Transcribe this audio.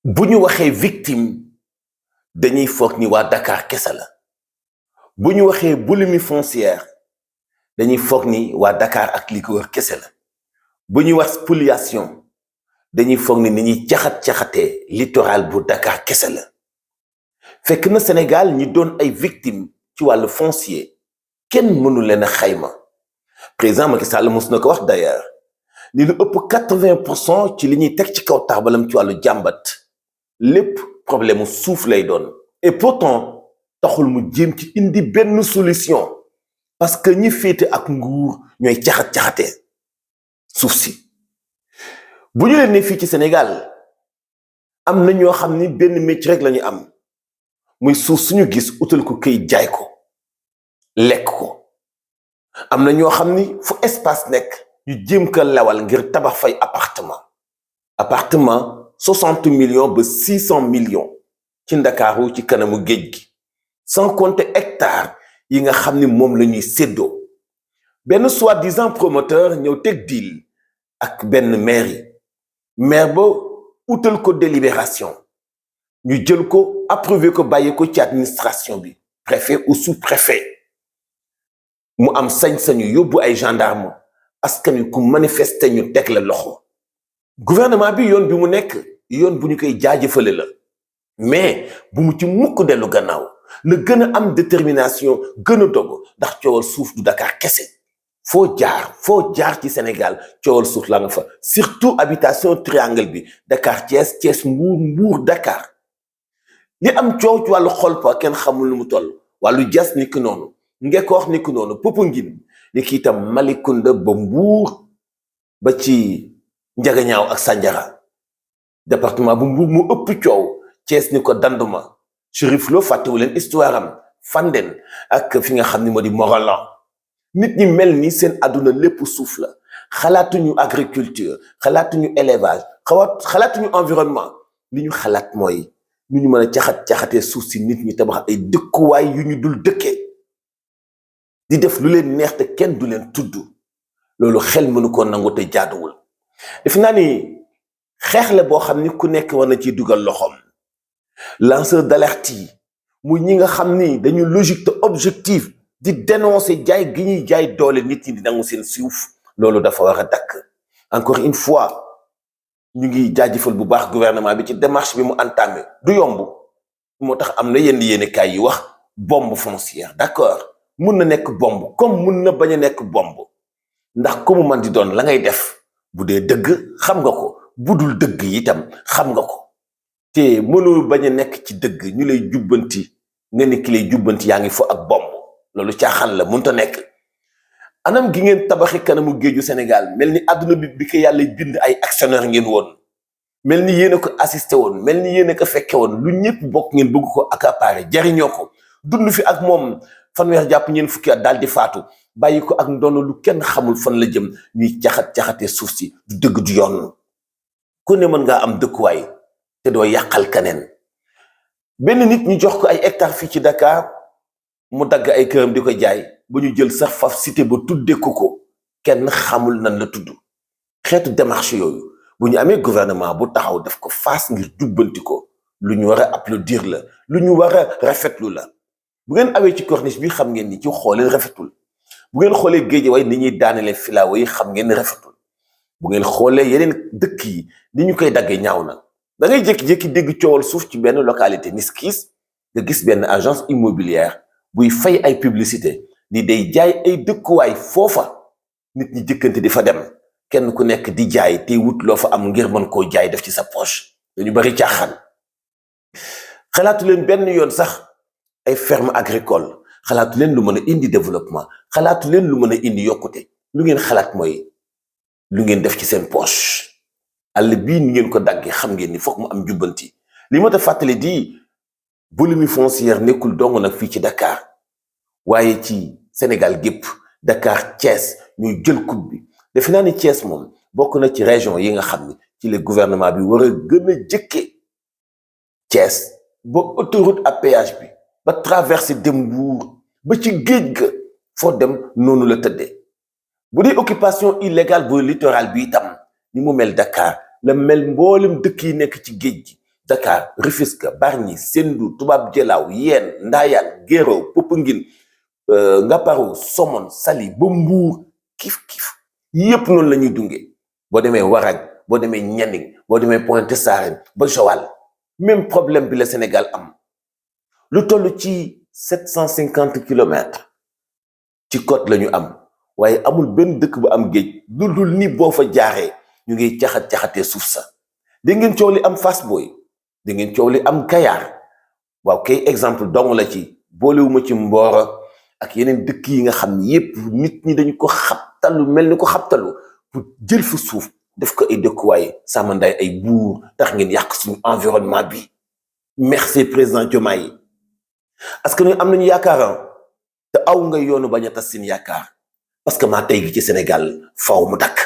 bu ñu waxee victime dañuy foog ni waa Dakar kese la bu ñu waxee boulimie foncière dañuy foog ni waa Dakar ak li ko wër kese la bu ñuy wax spoliation dañuy foog ni ñuy caxat-caxatee littoral bu Dakar kese la fekk na Sénégal ñi doon ay victime ci wàllu foncier kenn mënu leen a xayma président Macky Sall mos na ko wax d'ailleurs ni lu ëpp 80% ci li ñuy teg ci kaw taabalam ci wàllu jàmbat lépp problème mu suuf lay doon et pourtant taxul mu jéem ci indi benn solution parce que ñi féete ak nguur ñooy caxat-caxatee suuf si bu ñu leen ne fii ci Sénégal am na ñoo xam ni benn métier rek la ñu am muy suuf suñu gis utal ko këy jaay ko lekk ko am na ñoo xam ni fu espace nekk ñu jéem ko lewal ngir tabax fay appartement 60 millions ba 600 millions ci Ndakaaru ci kanamu géej gi sans compter hectares yi nga xam ni moom la ñuy séddoo benn soi-disant promoteur ñëw teg deal ak benn maire ba utal ko délibération ñu jël ko approuvé ko bàyyi ko ci administration bi préfet ou sous-préfet mu am sañ-sañu yóbbu ay gendarme askan wi ku manifester ñu teg la loxo gouvernement bi yoon bi mu nekk yoon bu ñu koy jaajëfale la mais bu mu ci mukk dellu gannaaw na gën a am détermination gën a dogu ndax coowal suuf du Dakar kese foo jaar ci Sénégal coowal suuf la nga fa surtout habitation triangle bi Dakar Thiès Thiès Mbour Mbour Dakar li am coow ci wàllu xolpa kenn xamul lu mu toll wàllu jas ni ki noonu Ngekoox ni ki noonu Popenguine ni ki itam Malicounda ba Mbour ba ci Njagañaaw ak Sandiara département bu Mbour mu ëpp coow Thiès ni ko Danduma Chérif Lo fàttewu leen histoire am Fandène ak fi nga xam ni moo di Morolan nit ñi mel ni seen àdduna lépp suuf la xalaatuñu agriculture xalaatuñu élevage xalaatuñu environnement li ñu xalaat mooy nu ñu mën a caxatee suuf si nit ñi tabax ay dëkkuwaay yu ñu dul dëkkee di def lu leen neex te kenn du leen tudd loolu xel mënu ko nangu te jaaduwul def naa ni xeex la boo xam ni ku nekk war na ciy dugal loxoom lanceur d'alerte yi muy ñi nga xam ni dañu logique te objectif di dénoncer jaay gi ñuy jaay doole nit ñi di nangu seen suuf loolu dafa war a dakk encore une fois ñu ngi jaajëfal bu baax gouvernement bi ci démarche bi mu entamé du yomb moo tax am na yenn yéenekaay yi wax bombe foncière d'accord mun na nekk bombe comme mun na bañ a nekk bombe ndax ku mu man di doon la ngay def bu dee dëgg xam nga ko bu dul dëgg itam xam nga ko te mënul bañ a nekk ci dëgg ñu lay jubbanti nga ni ki lay jubbanti yaa ngi fo ak bombe loolu caaxaan la mënut a nekk anam gi ngeen tabaxi kanamu géeju Sénégal mel ni àdduna bi ko yàlla bind ay actionnaire ngeen woon mel ni yéen a ko assisté woon mel ni yéen a ko fekke woon lu ñëpp bokk ngeen bëgg ko accaparer jariñoo ko dund fi ak moom fanweer jàpp ñeen fukki at daal di faatu bàyyi ko ak ndono lu kenn xamul fan la jëm ñuy caxatee suuf si du dëgg du yoon ku ne mën ngaa am dëkkuwaay te doo yàqal keneen benn nit ñu jox ko ay hectares fii ci Dakar mu dagg ay këram di ko jaay ba ñu jël sax faf cité ba tuddee ko kenn xamul nan la tudd xeetu démarche yooyu bu ñu amee gouvernement bu taxaw def ko face ngir jubbanti ko lu ñu war a applaudir la lu ñu war a rafetlu la bu ngeen awee ci corniche bi xam ngeen ni ci xoolee rafetul bu ngeen xoolee Guédiawaye ni ñuy daanelee filaawo yi xam ngeen ni rafetul bu ngeen xoolee yeneen dëkk yi ni ñu koy daggee ñaaw na da ngay jékki-jékki dégg coowal suuf ci benn localité niskis nga gis benn agence immobilière buy fay ay publicité ni day jaay ay dëkkuwaay foofa nit ñi jëkkante di fa dem kenn ku nekk di jaay te wut loo fa am ngir mën koo jaay def ci sa poche dañu bari caaxaan xalaatu leen benn yoon sax ay ferme agricole xalaatu leen lu mën a indi développement xalaatu leen lu mën a indi yokkute lu ngeen xalaat mooy lu ngeen def ci seen poche àll bii ni ngeen ko daggee xam ngeen ni foog mu am jubbanti li ma ta fàttali di boulimie foncière nekkul dong nag fii ci Dakar waaye ci Sénégal gépp Dakar Thiès ñuy jël coupe bi defe naa ni Thiès moom bokk na ci région yi nga xam ni ci le gouvernement bi war a gën a jëkke Thiès ba autoroute à péage bi ba traversé dem Mbour ba ci géej ga foo dem noonu la tëddee bu dee occupation illégale bu littoral bi itam ni mu mel Dakar la mel mboolem dëkk yi nekk ci géej gi Dakar, Rufisque, Bargny, Sendou, Toubab Dialaw, Yène, Ndayane, Guéréo, Popenguine, Ngaparou, Somone, Saly ba Mbour kif kif yépp noonu la ñuy dungee boo demee Warag boo demee Nianing boo demee Pointe Sarène ba Joal même problème bi la Sénégal am lu toll ci 750 kilomètres ci côte la ñu am waaye amul benn dëkk bu am géej lu dul ni boo fa jaaree ñu ngi caxat-caxatee suuf sa da ngeen coow li am Fass Boye da ngeen coow li am Kayar waaw kay exemple dong la ci boolewuma ci Mboro ak yeneen dëkk yi nga xam ni yépp nit ñi dañu ko xabtalu mel ni ko xabtalu pour jël fa suuf def ko ay dëkkuwaay sàmmandaay ay buur tax ngeen yàq suñu environnement bi merci président Diomaye parce que ñu am nañu yaakaar te aw nga yoonu bañ a tas seen yaakaar parce que maa tey gi ci Sénégal faw mu dakk